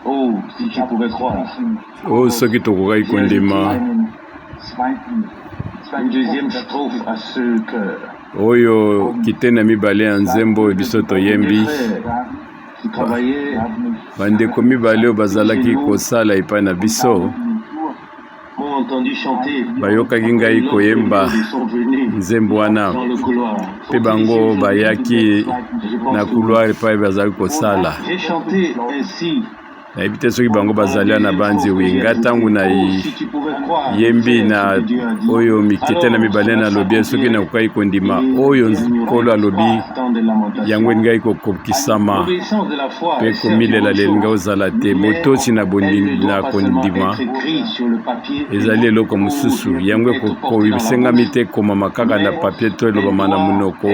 Oh, si tu pouvais croire. Oyo soki tokokaki kondima. Une deuxième strophe à ce chœur. Oyo kitene ya mibale ya nzembo oyo biso toyembi. Bandeko mibale oyo bazalaki kosala epai na biso bayokaki ngai koyemba nzembo wana mpe bango bayaki na couloir epai bazali kosala. Nayebi te soki bango bazali wana banzi wi nga ntango na yembi na oyo mikete na mibale nalobi soki nakokaki kondima oyo Nkolo alobi yango elingaki kokokisama mpe komilelalela elingi ozala te. Botosi na na kondima ezali eloko mosusu, yango esengami te ekomama kaka na papye to elobama na monoko,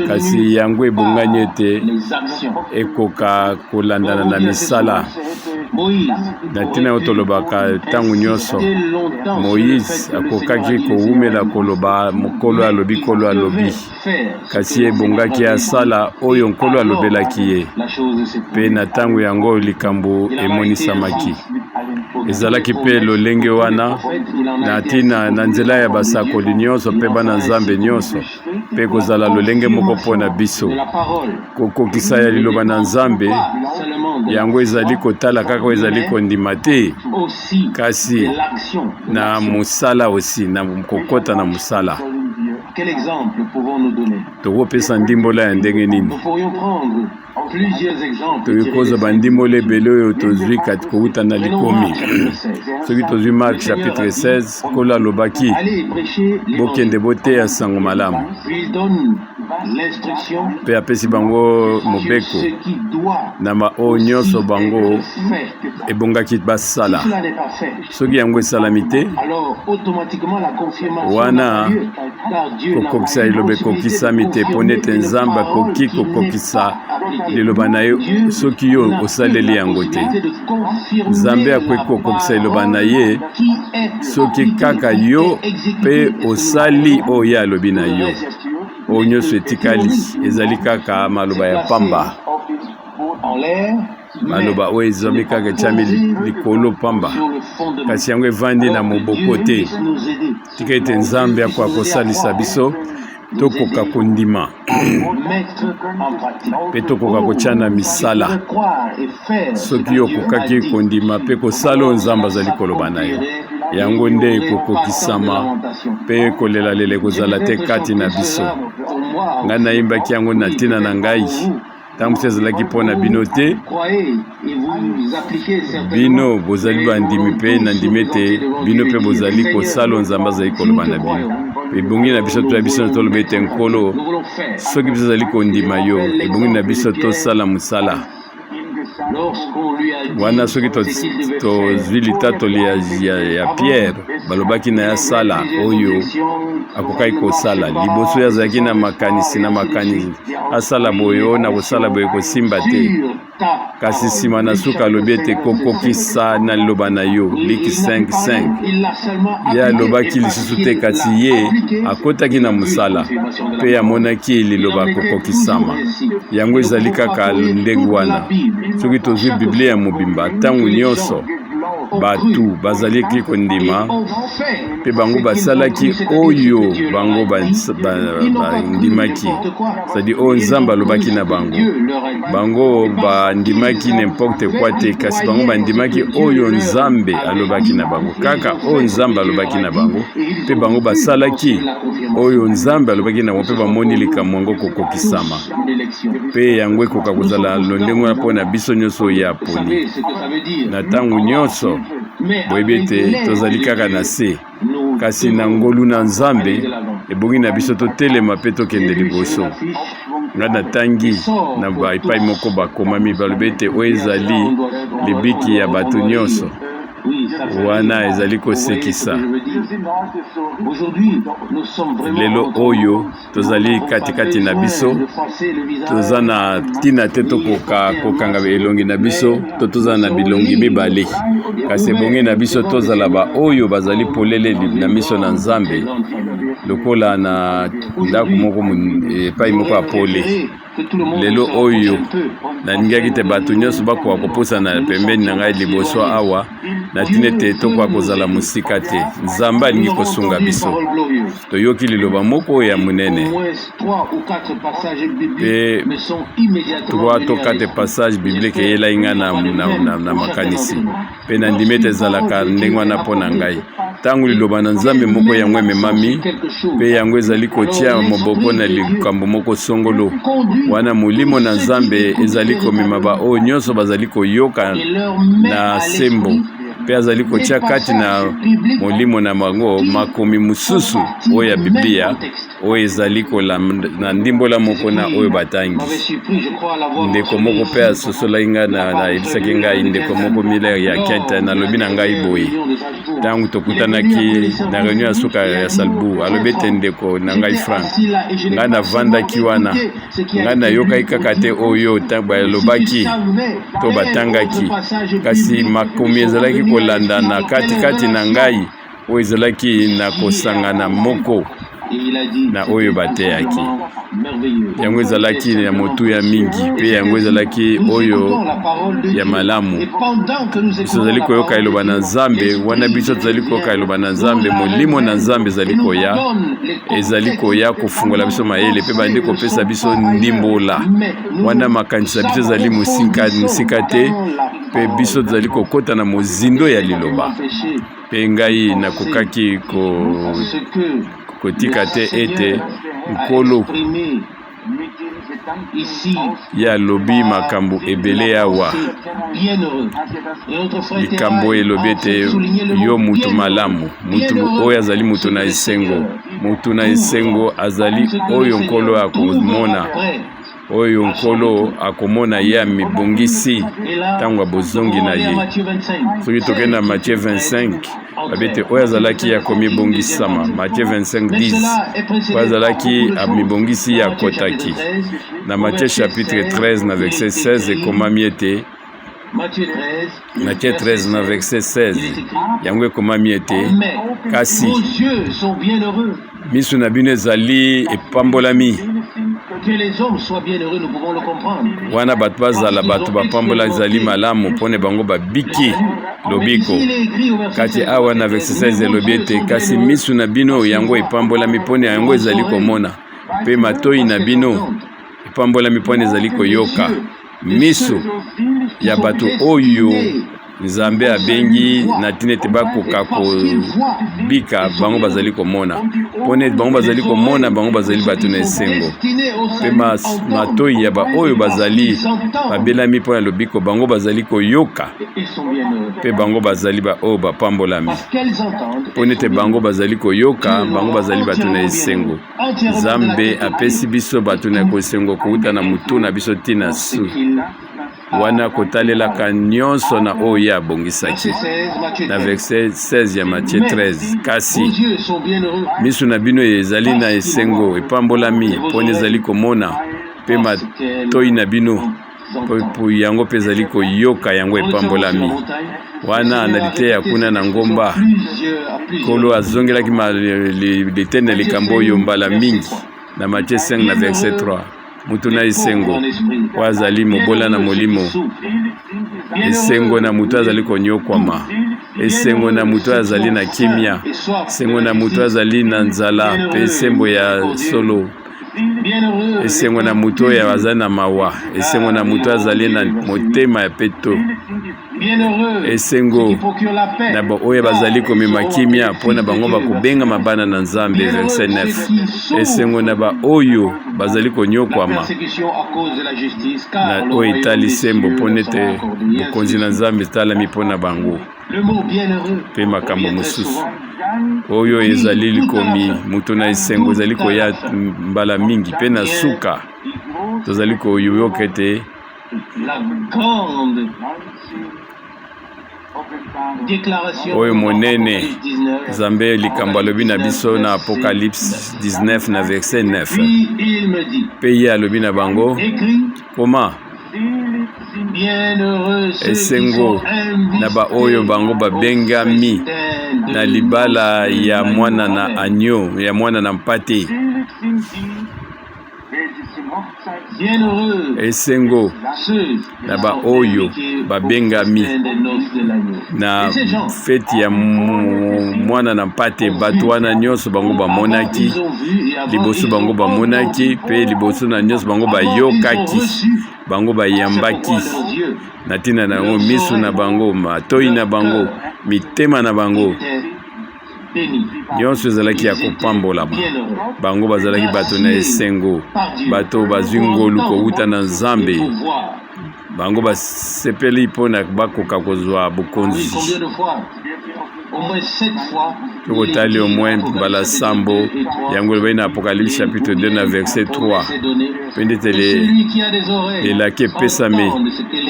kasi yango ebongani ete ekoka kolandana na misala. Na ntina yango tolobaka ntango nyonso, Moize akokaki kowumela koloba Nkolo alobi, Nkolo alobi, kasi ebongaki asala oyo Nkolo alobelaki ye, mpe na ntango yango likambo emonisamaki. Ezalaki mpe lolenge wana na ntina na nzela ya basakoli nyonso mpe bana Nzambe nyonso. mpe kozala lolenge moko mpo na biso. Kokokisa ya liloba na Nzambe yango ezali kotala kaka oyo ezali kondima te, kasi na mosala osi na kokota na mosala. Tokopesa ndimbola ya ndenge nini? Tokoki kozwa bandimbola ebele oyo tozwi kati kowuta na likomi. Soki tozwi Mark chapitre 16, Nkolo alobaki, bokende boteya sango malamu, mpe apesi bango mobeko na maoyo nyonso bango ebongaki basala. Soki yango esalami te, wana kokokisa liloba ekokisami te, mpo nete Nzambe akoki kokokisa liloba na ye soki yo osaleli yango te. Nzambe akoki kokokisa liloba na ye soki kaka yo mpe osali oyo ye alobi na yo. Oyo nyonso etikali ezali kaka maloba ya pamba. Maloba oyo ezwami kaka etyami likolo pamba, kasi yango evandi na moboko te. Tika ete Nzambe akoka kosalisa biso tokoka kondima mpe tokoka kotya na misala. Soki yo okokaki kondima mpe kosala oyo Nzambe azali koloba na yo, yango nde ekokokisama mpe kolelalela ekozala te kati na biso. Ngai nayembaki yango na ntina na ngai. Ntango mosusu ezalaki mpo na bino te. Bino bozali bandimi mpe nandimi ete bino mpe bozali kosala oyo Nzambe azali koloba na bino. Ebongi na biso toya biso toloba ete Nkolo, soki biso tozali kondima yo, ebongi na biso tosala mosala wana. Soki tozwi litatoli ya, ya, ya Pierre, balobaki na ye asala oyo akokaki kosala liboso. Ye azalaki na makanisi na makanisi asala boye oyo na kosala boye kosimba te, kasi nsima na suka alobi ete kokokisa na liloba na yo, Liki 5:5. Ye alobaki lisusu te, kasi ye akotaki na mosala mpe amonaki liloba kokokisama. Yango ezali kaka ndenge wana. Soki tozwi Biblia mobimba, ntango nyonso bato bazalaki kondima mpe bango basalaki oyo bango bandimaki, cestadi oyo Nzambe alobaki na bango. Bango bandimaki n'importe quoi te, kasi bango bandimaki oyo Nzambe alobaki na bango, kaka oyo Nzambe alobaki na bango, mpe bango basalaki oyo Nzambe alobaki na bango, mpe bamoni likambo yango kokokisama. Mpe yango ekoka kozala londenge wana mpo na biso nyonso oyo ye aponi na ntango nyonso. Boyebi ete tozali kaka na se, kasi na ngolu na Nzambe ebongi na biso totelema mpe tokende liboso. Ngai natangi na epai moko bakomami balobi ete oyo ezali libiki ya bato nyonso. Wana ezali kosekisa. Lelo oyo tozali katikati na biso, toza na ntina te tokoka kokanga elongi na biso to tozala na bilongi mibale, kasi ebongi na biso tozala baoyo bazali polele na miso na Nzambe, lokola na ndako moko epai moko ya pole. Lelo oyo nalingaki te bato nyonso bakoka kopusana pembeni na ngai liboso awa, na ntina ete tokoka kozala mosika te. Nzambe alingi kosunga biso. Toyoki liloba moko ya monene mpe 3 to 4 passage biblique eyelaki ngai na, na, na, na makanisi mpe nandimi ete ezalaka ndenge wana mpo na ngai. Ntango liloba na Nzambe moko yango ememami mpe yango ezali kotia moboko na likambo moko songolo, wana Molimo na Nzambe ezali komema baoyo nyonso bazali koyoka na sembo mpe azali kotia kati na molimo na bango makomi mosusu oyo ya Biblia oyo ezali na ndimbola moko na oyo batangi. Ndeko moko mpe asosolaki ngai, nayebisaki ngai ndeko moko Miller ya Kent, nalobi na ngai boye ntango tokutanaki na reunion ya suka ya Salbourg, alobi ete ndeko na ngai Frank, ngai navandaki wana, ngai nayokaki kaka te oyo balobaki to batangaki, kasi makomi ezalaki kolandana katikati na ngai oyo ezalaki na kosangana moko na oyo bateyaki. Yango ezalaki ya motuya mingi mpe yango ezalaki oyo ya malamu. Biso tozali koyoka liloba na Nzambe, wana biso tozali koyoka liloba na Nzambe, Molimo na Nzambe ezali koya, ezali koya kofungola biso mayele mpe bandi kopesa biso ndimbola. Wana makanisi na biso ezali mosika, mosika te, mpe biso tozali kokota na mozindo ya liloba. Mpe ngai nakokaki ko, kotika te ete Nkolo ye alobi makambo ebele awa. Likambo elobi ete yo mutu malamu, mutu oyo azali mutu na esengo, mutu na esengo azali oyo Nkolo akomona. Oyo Nkolo akomona ye amibongisi ntango ya bozongi na ye. Soki tokei na Matthieu 25, babi ete oyo azalaki ya komibongisama, Matthieu 25 10, oyo azalaki amibongisi ye akotaki. Na Matthieu chapitre 13 na verset 16 ekomami ete Matthieu 13 na verset 16 yango ekomami ete kasi miso na bino ezali epambolami wana bato bazala bato bapambola ezali malamu mpo na bango babiki lobiko. Kati awa na verset 16 elobi ete kasi miso na bino yango epambolami mpo na yango ezali komona, mpe matoi na bino epambolami mpo na ezali koyoka. Miso ya bato oyo Nzambe abengi na ntina ete bakoka kobika, bango bazali komona. Mpo neti bango bazali komona, bango bazali bato na esengo. Mpe matoi ya baoyo bazali babelami mpo na lobiko, bango bazali koyoka, mpe bango bazali baoyo bapambolami. Mpo nete bango bazali koyoka, bango bazali bato na esengo. Nzambe apesi biso bato na kosengo kouta na motu na biso tii na su wana kotalelaka nyonso na oyo ye abongisaki na verset 16 ya Matthieu 13. Kasi miso na bino ezali na esengo epambolami mpo ezali komona, mpe matoi na bino mpo yango mpe ezali koyoka yango epambolami. Wana na liteya kuna na ngomba, Nkolo azongelaki litene na likambo oyo mbala mingi na Matthieu 5 na verset 3. Moto na esengo oyo azali mobola na molimo, esengo na moto azali konyokwama, esengo na moto azali na kimia, esengo na moto azali na nzala mpe esembo ya solo. Esengo na moto oyo azali na mawa, esengo na moto azali na motema ya peto, esengo na baoyo bazali komema kimia, mpo na bango bakobengama bana na Nzambe. Verset 9. Esengo na baoyo bazali konyokwama na oyo etali sembo, mpo nete bokonzi na Nzambe etalami mpo na bango. Mpe makambo mosusu oyo ezali likomi moto na esengo ezali koya mbala mingi, mpe na suka tozali koyoka ete oyo monene Nzambe likambo alobi na biso na Apocalypse 19 na verset 9. Mpe ye alobi na bango, koma Esengo na baoyo bango babengami na libala ya mwana na agneau, ya mwana na mpate. Esengo na baoyo babengami na feti ya mwana na mpate. Bato wana nyonso bango bamonaki liboso, bango bamonaki mpe liboso na nyonso bango bayokaki, bango bayambaki na ntina na yango. Miso na bango, matoi na bango, mitema na bango nyonso ezalaki ya kopambolama. Bango bazalaki bato na esengo, bato bazwi ngolu kowuta na Nzambe. Bango basepeli mpo na bakoka kozwa bokonzi. Soki otali au moins mbala sambo yango elobaki na Apocalypse chapitre 2 na verset 3, mpe ndete lelaki epesami: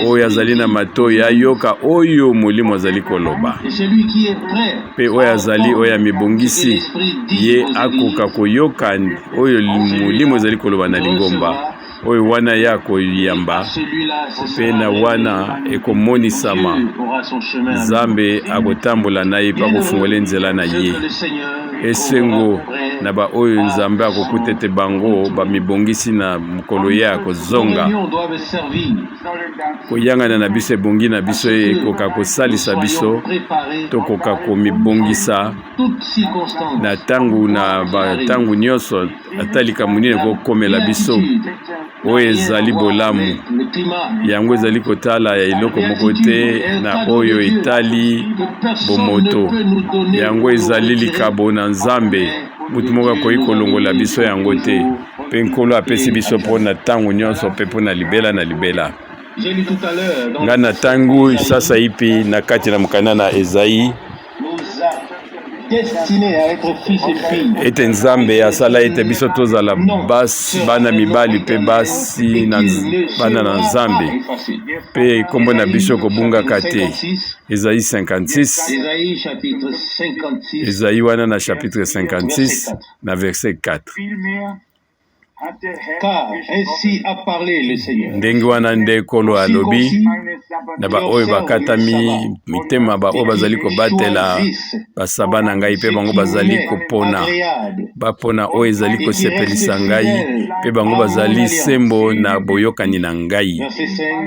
oyo azali na matoi ayoka oyo Molimo azali koloba, mpe oyo azali oyo amibongisi, ye akoka koyoka oyo Molimo ezali koloba na lingomba. Oyo wana ye akoyamba, mpe na wana ekomonisama, Nzambe akotambola na ye mpe akofungola nzela na ye. Esengo na baoyo Nzambe akokuta ete bango bamibongisi na mokolo ye akozonga. Koyangana na biso ebongi na biso ekoka kosalisa biso tokoka komibongisa na ntango na bantango nyonso, ata likambo nini ekokomela biso. Oyo ezali bolamu, yango ezali kotala ya eloko moko te na oyo etali bomoto. Yango ezali likabo na Nzambe, moto moko akoki kolongola biso yango te, mpe Nkolo apesi biso mpo na ntango nyonso mpe mpo na libela na libela. Ngai na ntango sasaipi na kati na mokanda na Ezai ete Nzambe asala ete biso tozala basi, bana mibali mpe basi na bana na Nzambe, mpe nkombo na biso kobungaka te. Ezai 56, Ezai wana na chapitre 56 na verset 4. Car ainsi a parlé le Seigneur. Ndenge wana nde Nkolo alobi na baoyo bakatami mitema, baoyo bazali kobatela basaba na ngai, mpe bango bazali kopona, bapona oyo ezali kosepelisa ngai, mpe bango bazali sembo na boyokani na ngai.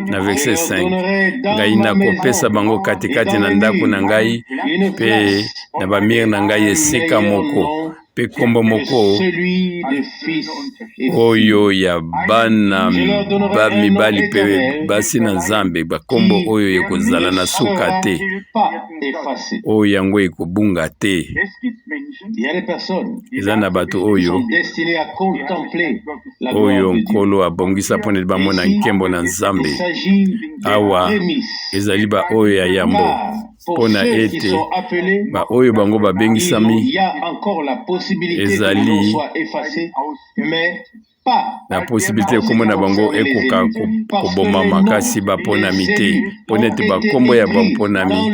Na verset 5: ngai nakopesa bango katikati na ndako na ngai mpe na bamire na ngai esika moko, mpe nkombo moko oyo ya bana ba mibali mpe basi na Nzambe, bakombo oyo ekozala na suka te, oyo yango ekobunga te. Eza na bato oyo Nkolo abongisa mpo na bamona nkembo na Nzambe. Awa ezali baoyo ya yambo, mpo na ete baoyo bango babengisami, ezali na posibilite nkombo na bango ekoka kobomama, kasi baponami te, mpo na ete bakombo ya baponami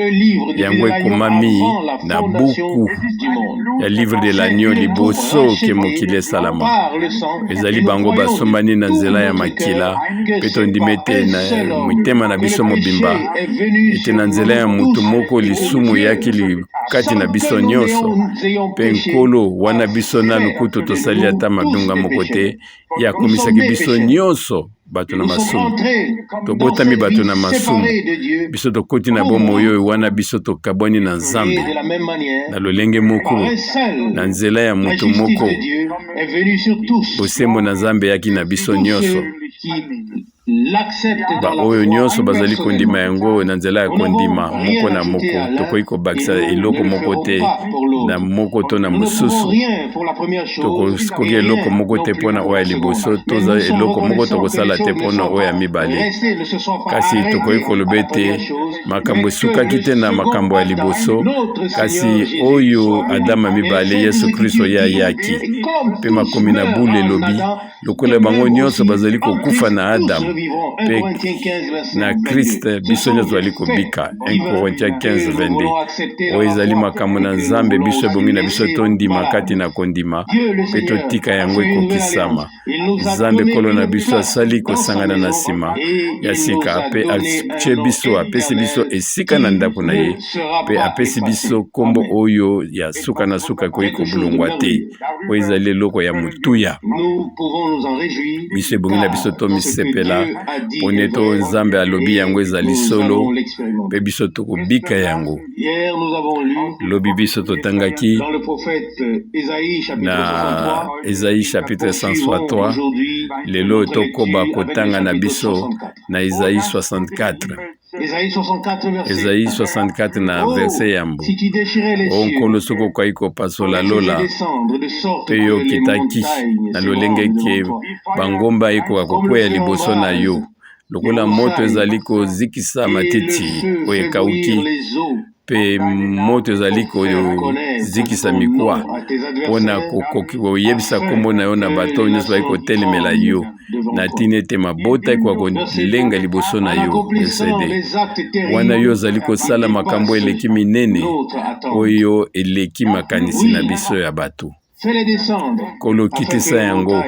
yango ekomami na buku ya livre de l'Agneau liboso ke mokili esalama. Ezali bango basombani na nzela ya makila, mpe tondimi ete na mitema na biso mobimba ete na nzela ya moto moko lisumu eyaki kati na biso nyonso, mpe Nkolo wana biso nanu kutu tosali ata mabunga moko te, ye akomisaki biso nyonso bato na masumu. Tobotami bato na masumu, biso tokoti na bomoi oyo wana biso tokabwani na Nzambe. Na lolenge moko, na nzela ya moto moko, bosembo na Nzambe eyaki na biso nyonso, baoyo nyonso bazali kondima yango na nzela ya kondima moko na moko. Tokoki kobakisa eloko moko te na moko to na mosusu. Tokoki eloko moko te mpona oyo ya liboso, toza eloko moko tokosala te mpona oyo ya mibale. Kasi tokoki koloba ete makambo esukaki te na makambo ya liboso, kasi oyo Adama mibale, Yesu Kristo, ye ayaki. Mpe makomi na bule elobi: lokola bango nyonso bazali kokufa na Adamu, Mpe na Christ biso nyonso tozali kobika. 1 Corinthiens 15, 22. Oyo ezali makambo na Nzambe, biso ebongi na biso tondima kati na kondima mpe totika yango ekokisama. Nzambe Nkolo na biso asali kosangana na nsima ya sika mpe atie biso, apesi biso esika na ndako na ye mpe apesi biso nkombo oyo ya suka na suka ekoki kobulungwa te. Oyo ezali eloko ya motuya. Biso ebongi na biso tomisepela mpo ete oyo Nzambe alobi yango ezali solo mpe biso tokobika yango. Lobi biso totangaki na Esaïe chapitre 163, lelo tokoba kotanga na biso na Esaïe 64. Esaïe 64 na verset yambo. O Nkolo, soki okoki kopasola lola mpe yo okitaki na lolenge ke bangomba ekoka kokweya liboso na yo, lokola moto ezali kozikisa matiti oyo ekauki mpe moto ezali kozikisa mikwa, mpo na koyebisa nkombo na yo na bato oyo nyonso bazali kotelemela yo, na ntina ete mabota ekoka kolenga liboso na yo. Esede wana yo ozali kosala makambo eleki minene oyo eleki makanisi na biso ya bato. Nkolo, kitisa yango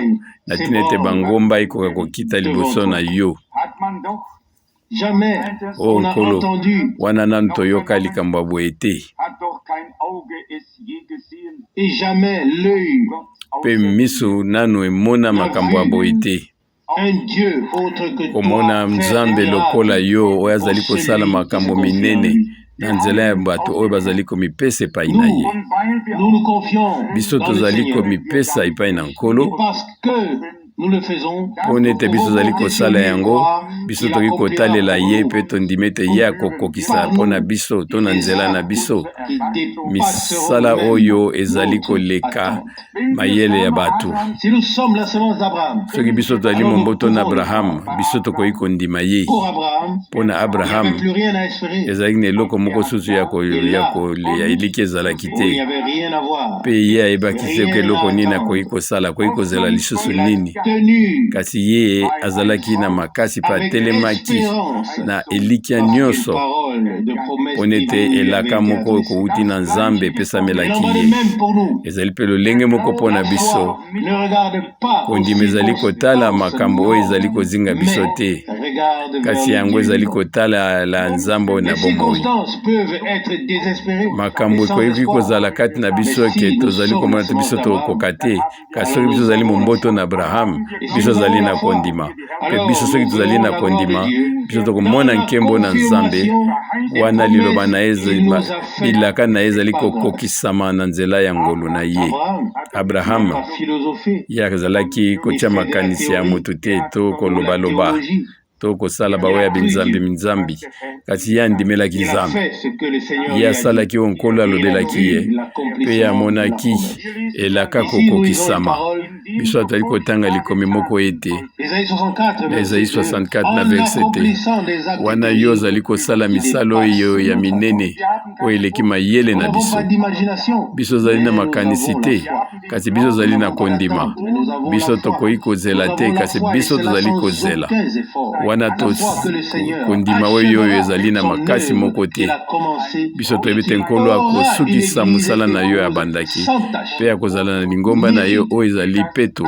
na ntina ete bangomba ekoka kokita liboso na yo. O oh, Nkolo, wana nanu toyoka likambo ya boye te. Mpe miso nanu emona makambo ya boye te. Komona Nzambe lokola yo oyo azali kosala makambo minene na nzela ya bato oyo bazali komipesa epai na ye. Biso tozali komipesa epai na Nkolo mpo ete biso tozali kosala yango, biso tokoki kotalela ye mpe tondimi ete ye akokokisa mpo na biso to na nzela na biso misala oyo ezali koleka mayele ya bato. Soki biso tozali momboto na Abraham, biso tokoki kondima ye. Mpo na Abraham, ezalaki na eloko moko susu ya ya eliki ezalaki te, mpe ye ayebaki te eloko nini akoki kosala, akoki kozela lisusu nini. Kasi ye azalaki na makasi mpe atelemaki na elikya nyonso mpo ete elaka moko ekowuti na Nzambe epesamelaki ye. Ezali mpe lolenge moko mpo na biso. Kondima ezali kotala makambo oyo ezali kozinga biso te, kasi yango ezali kotala la Nzambe oyo na bomoi. Makambo ekoki kozala kati na biso eke tozali komona te biso tokokoka te, kasi soki biso tozali momboto na Abraham, biso tozali na kondima. Mpe biso soki tozali na kondima, biso tokomona nkembo na Nzambe wana liloba na ye, bilaka na ye ezali kokokisama na nzela ya ngolu na ye. Abraham ye azalaki kotya makanisi ya moto te to kolobaloba to kosala baoyo ya binzambi minzambi, kasi ye andimelaki Nzambe. Ye asalaki oyo Nkolo alobelaki ye, mpe ye amonaki elaka kokokisama. Biso atali kotanga likomi moko ete na Esaïe 64 na verset te, wana yo ozali kosala misala oyo ya minene oyo eleki mayele na biso. Biso ozali na makanisi te, kasi biso tozali na kondima. Biso tokoki kozela te, kasi biso tozali kozela. Wana kondima oyo oyo ezali na makasi moko te. Biso toyebi te Nkolo akosukisa mosala na yo abandaki, mpe akozala na lingomba na yo oyo ezali peto,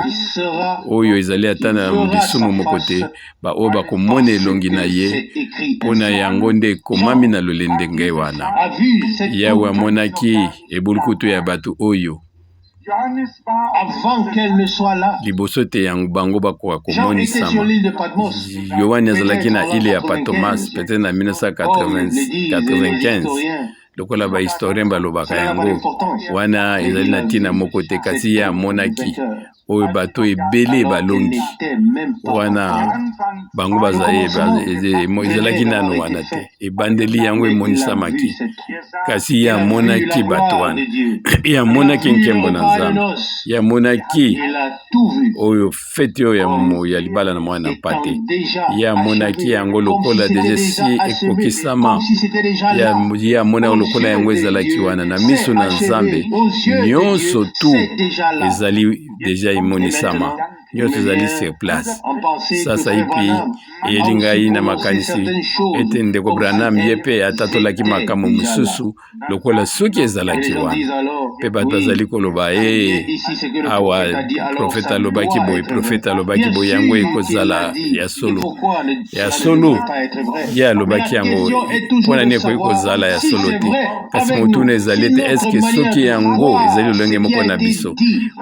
oyo ezali ata na lisumu moko te. Baoyo bakomona elongi na ye, mpo na yango nde ekomami na lolendenge wana. Yawe amonaki ebulukutu ya bato oyo liboso te yango bango bakoka komonisama. Yoane azalaki na ile ya Patomas peut-être na 1995, lokola bahistorien balobaka yango, wana ezali na ntina moko te, kasi ye amonaki oyo bato ebele balongi wana bango bazali ezalaki nano wana te, ebandeli yango emonisamaki, kasi ye amonaki bato wana, ye amonaki nkembo na Nzambe, ye amonaki oyo feti oyo ya libala na mwana mpate, ye amonaki yango lokola deja esi ekokisama, ye amonaki lokola yango ezalaki wana na miso na Nzambe, nyonso tu ezali deja emonisama. Nyonso ezali sur place. Sasaipi eyeli ngai na makanisi ete ndeko Branham ye mpe atatolaki makambo mosusu lokola soki ezalaki wana. Mpe bato bazali koloba ee, awa profeta alobaki boye, profeta alobaki boye, yango ekozala ya solo. Ya solo, ye alobaki yango, mpo na nini ekoki kozala ya solo te? Kasi motuna ezali ete eske soki yango ezali lolenge moko na biso,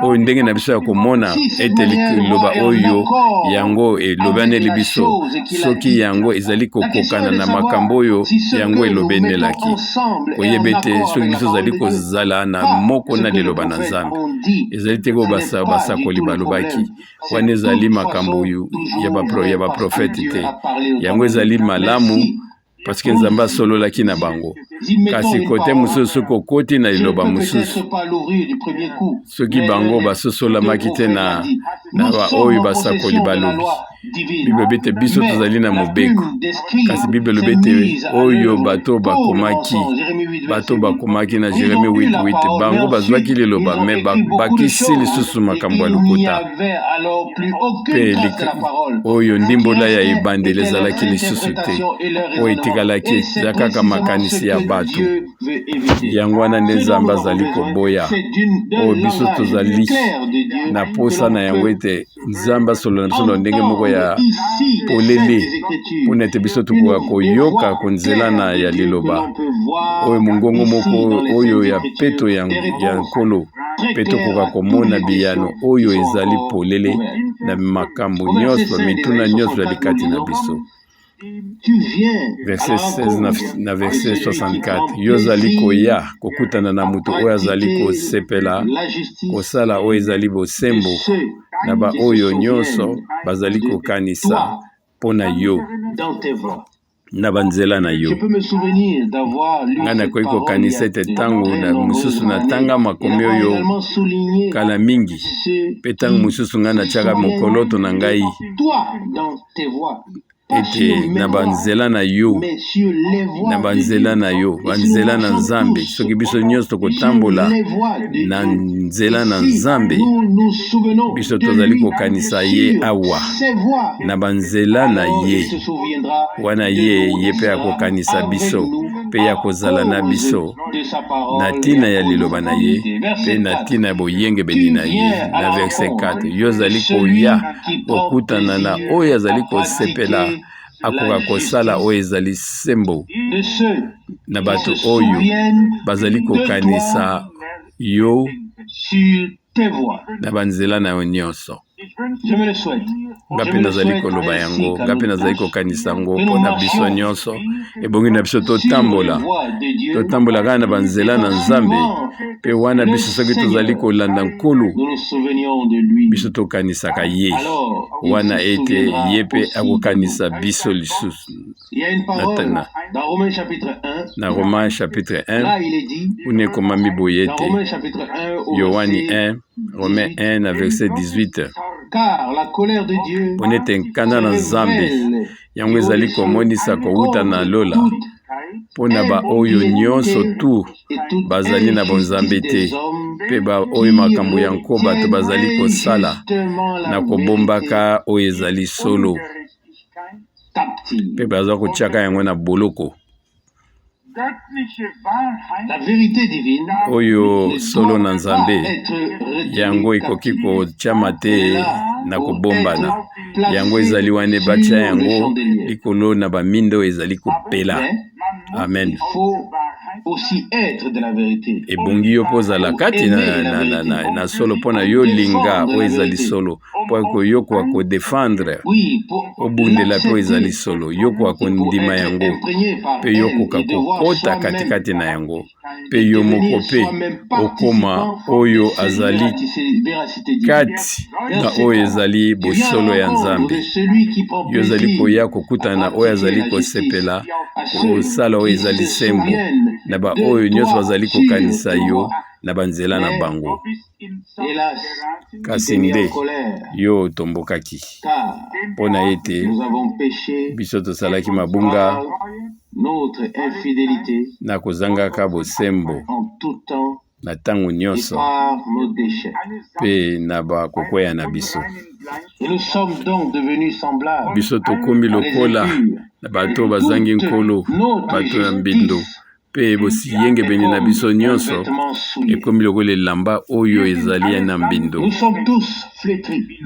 oyo ndenge na biso ya komona ete liloba oyo yango elobaneli biso, soki yango ezali kokokana na makambo oyo yango elobenelaki, koyeba ete soki biso tozali kozala na moko na liloba na Nzambe, ezali te oyo basakoli balobaki, wana ezali makambo ya baprofete te. Yango ezali malamu parce que Nzambe asololaki na bango. Kasi kote mosusu, soki okoti na liloba mosusu, soki bango basosolamaki te na baoyo basakoli balobi, Bible elobi ete biso tozali na mobeko, kasi Bible elobi ete oyo bato bakomaki, bato bakomaki na Jeremie 8:8, bango bazwaki liloba me babakisi lisusu makambo ya lokuta, mpe oyo ndimbola ya ebandeli ezalaki lisusu te, oyo etikalaki eza kaka makanisi ya bato. Yango wana nde Nzambe azali koboya oyo biso tozali na posa na yango, ete Nzambe asolola na biso na ndenge moko ya polele, mpona ete biso tokoka koyoka konzela na ya liloba oyo, mongongo moko oyo ya peto ya Nkolo, mpe tokoka komona biyano oyo ezali polele na makambo nyonso, mituna nyonso ya likati na biso. Verset 16 na verset 64: yo ozali koya kokutana na moto oyo azali kosepela kosala oyo ezali bosembo, na baoyo nyonso bazali kokanisa mpo na yo na banzela na yo. Ngai nakoki kokanisa ete ntango na mosusu natanga makomi oyo kala mingi, mpe ntango mosusu ngai natiaka mokoloto na ngai ete na banzela na yo, na banzela na yo, banzela na Nzambe. Soki biso nyonso tokotambola na nzela na Nzambe, biso tozali kokanisa ye awa na banzela na ye wana, ye mpe akokanisa biso mpe ya kozala na biso na ntina ya liloba na ye mpe na ntina ya boyengebeni na ye. Na verset 4: yo ozali koya kokutana na oyo azali kosepela akoka kosala oyo ezali sembo, na bato oyo bazali kokanisa yo na banzela na yo nyonso. Nga mpe nazali koloba yango, nga mpe nazali kokanisa yango mpo na biso nyonso. Ebongi na biso totambola, totambola kaka na banzela na Nzambe, mpe wana biso soki tozali kolanda Nkolo, biso tokanisaka ye wana ete ye mpe akokanisa biso lisusu. Na Romain chapitre 1, kuna ekomami boye ete, Yohani 1, Romain 1 na verset 18, mpona ete nkanda na Nzambe yango ezali komonisa kowuta na lola mpo na baoyo nyonso tu bazali na bonzambe te, mpe baoyo makambo ya nko bato bazali kosala na kobombaka oyo ezali solo, mpe baza kotiaka yango na boloko. Oyo solo na Nzambe yango ekoki kotiama te na kobombana, yango ezali wana, batia yango likolo na baminda oyo ezali kopela. Amen. Ebongi yo mpo ozala kati na solo mpo na yo linga oyo ezali solo, mpo koyokoka kodefendre, obundela mpe oyo ezali solo, yokoka kondima yango mpe yokoka kokota katikati na yango, mpe yo moko mpe okoma oyo azali kati na oyo ezali bosolo ya Nzambe. Yo ozali koya kokutana na oyo azali kosepela kosala oyo ezali sembo, na baoyo nyonso bazali kokanisa yo na banzela na bango. Kasi nde yo otombokaki mpo na ete biso tosalaki mabunga na kozangaka bosembo na ntango nyonso mpe na bakokweya na biso. Biso tokomi lokola na bato bazangi Nkolo, bato ya mbindo, mpe bosiyengebene na biso nyonso ekomi lokola elamba oyo ezali na mbindo.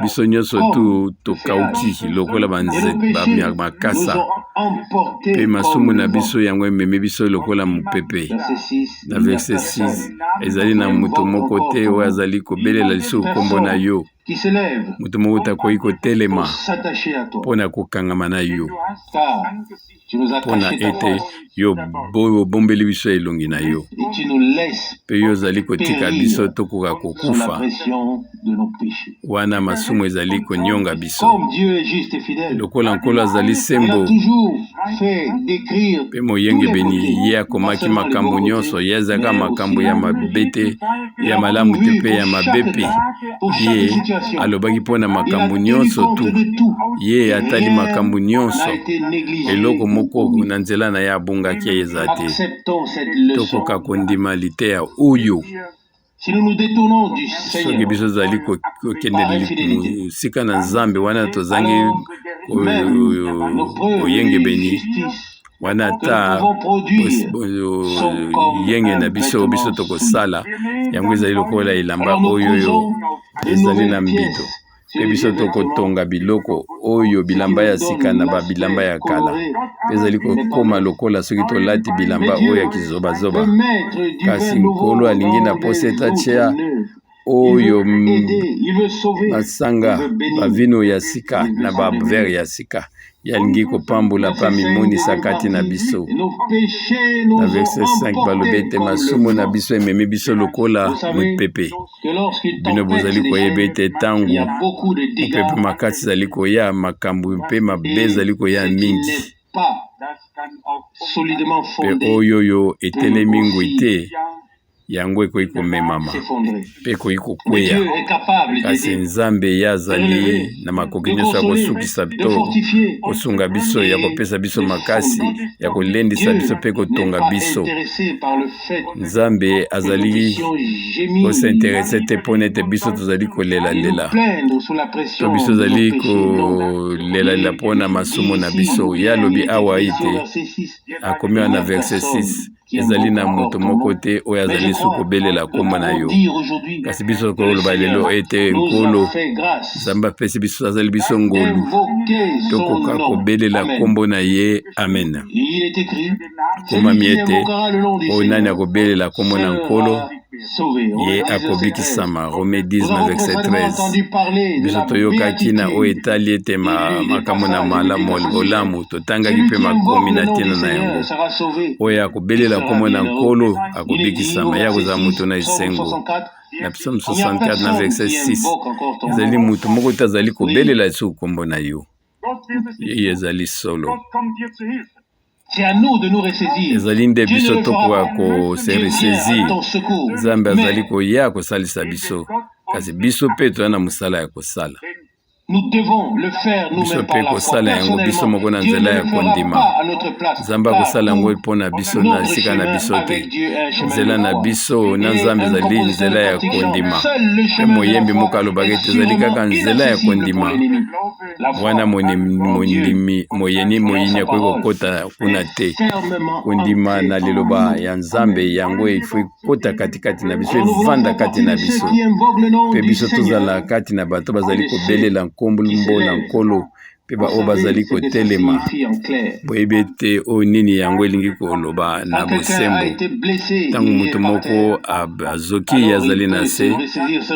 Biso nyonso tu tokauki lokola makasa, mpe masumu na biso yango ememi biso lokola mopepe. Na verse 6, ezali na moto moko te oyo azali kobelela lisusu nkombo na yo. Moto moko te akoki kotelema mpo na kokangama na yo, mpo na ete yo obombeli biso elongi na yo, mpe yo ozali kotika biso tokoka kokufa wana masumu ezali konyonga biso. Lokola Nkolo azali sembo mpe moyengebeni, ye akomaki makambo nyonso. Ye azalaka makambo ya mabe te, ya malamu te mpe ya mabe mpe. Ye alobaki mpo na makambo nyonso tu. Ye atali makambo nyonso. Eloko moko na nzela na ye abungaki eza te. Tokoka kondima liteya oyo. Soki biso tozali kokende mosika na Nzambe, wana tozangi boyengebeni, wana ata yenge na biso biso tokosala yango ezali lokola elamba oyo ezali na mbindo, mpe biso tokotonga biloko oyo bilamba ya sika na babilamba ya kala, mpe ezali kokoma lokola soki tolati bilamba oyo ya kizobazoba. Kasi Nkolo alingi na posa ete atia oyo masanga bavino ya sika na bavere ya sika. Ye alingi kopambola mpe amimonisa kati na biso. Na verse 5 balobi ete masumu na biso ememi biso lokola mopepe. Bino bozali koyeba ete ntango mopepe makasi ezali koya, makambo mpe mabe ezali koya mingi. Mpe oyo oyo etelemi ngwi te, yango ekoki komemama mpe ekoki kokweya. Kasi Nzambe ye azali na makoki nyonso ya kosukisa to kosunga biso, ya kopesa biso makasi, ya kolendisa biso mpe kotonga biso. Nzambe azali kosinterese te mpo na ete biso tozali kolelalela to biso tozali kolelalela mpo na masumu na biso. Ye alobi awa ete akomi wana na verse 6, ezali na moto moko te oyo azali su kobelela nkombo na yo. Kasi biso koloba lelo ete Nkolo Nzambe apesi biso, azali biso ngolu, tokoka kobelela nkombo na ye. Amen. Komami ete oyo nani akobelela nkombo na Nkolo, ye akobikisama. Rome 10 na verset 13. Biso toyokaki na oyo etali ete makambo na malamu bolamu, totangaki mpe makomi na ntina na yango. Oyo akobelela nkombo na Nkolo akobikisama, ye akozala moto na esengo. Na Psaume 64 na verset 6, ezali moto moko te azali kobelela lisusu nkombo na yo. Ye ezali solo. Ezali nde biso tokoka kose ressaisir. Nzambe azali koya kosalisa biso, kasi biso mpe toza na mosala ya kosala. Biso mpe kosala yango biso moko na nzela ya kondima. Nzambe akosala yango mpo na biso na esika na biso te. Nzela na biso na Nzambe ezali nzela ya kondima. Mpe moyembi moko alobaki ete ezali kaka nzela ya kondima. Wana mondimi moyeni moyini akoki kokota kuna te. Kondima na liloba ya Nzambe yango efo ekota katikati na biso, evanda kati na biso, mpe biso tozala kati na bato bazali kobelela nkombo na Nkolo mpe baoyo bazali kotelema. Boyebi ete oyo nini yango elingi koloba na bosembo. Ntango moto moko azoki, ye azali na se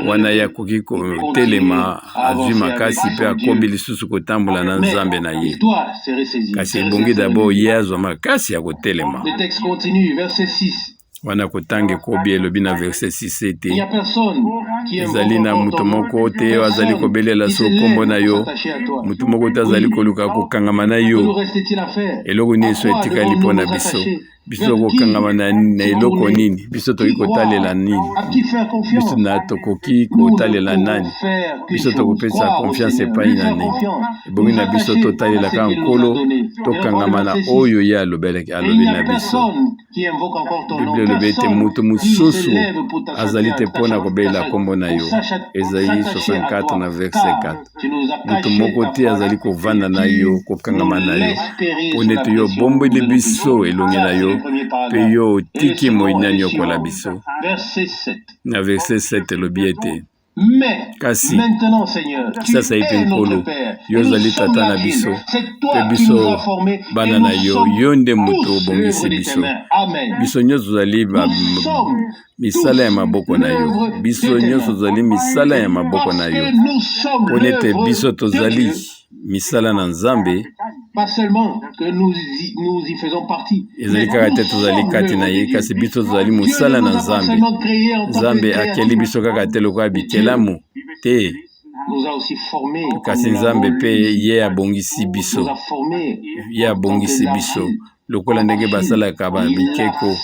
wana, ye akoki kotelema, azwi makasi mpe akobi lisusu kotambola na Nzambe na ye. Kasi ebongi dabord ye azwa makasi ya kotelema. Wana kotanga ekobi, elobi na verse 6 ete ezali na moto moko te oyo azali kobelela so nkombo na yo, moto moko te azali koluka kokangama na yo. Eloko nini so etikali mpo na biso? Biso tokokangama na, na eloko nini? Biso tokoki kotalela nini? Biso na tokoki kotalela nani? Biso tokopesa confiance epai na nini? Ebongi na biso totalela kaka Nkolo, tokangama na oyo ye alobelaki, alobi na biso. Biblia elobi ete moto mosusu azali te mpo na kobelela nkombo na yo. Esaïe 64 na verset 4. Moto moko te azali kovanda na yo, kokangama na yo, mpo nete yo obombeli biso elongi na yo, mpe yo otiki moyini anyokola biso. Na verset 7 elobi ete kasi sasaipi Nkolo, yo ozali tata na biso, mpe biso bana na yo, yo nde moto obongisi biso. Biso nyonso tozali misala ya maboko na yo, biso nyonso tozali misala ya maboko na yo, mpo nete biso tozali misala na Nzambe. Ezali kaka te tozali kati na ye, kasi biso tozali mosala na Nzambe. Nzambe akeli biso kaka te lokola bikelamu te, kasi Nzambe mpe ye abongisi biso, ye abongisi biso lokola ndenge basalaka ba bikeko,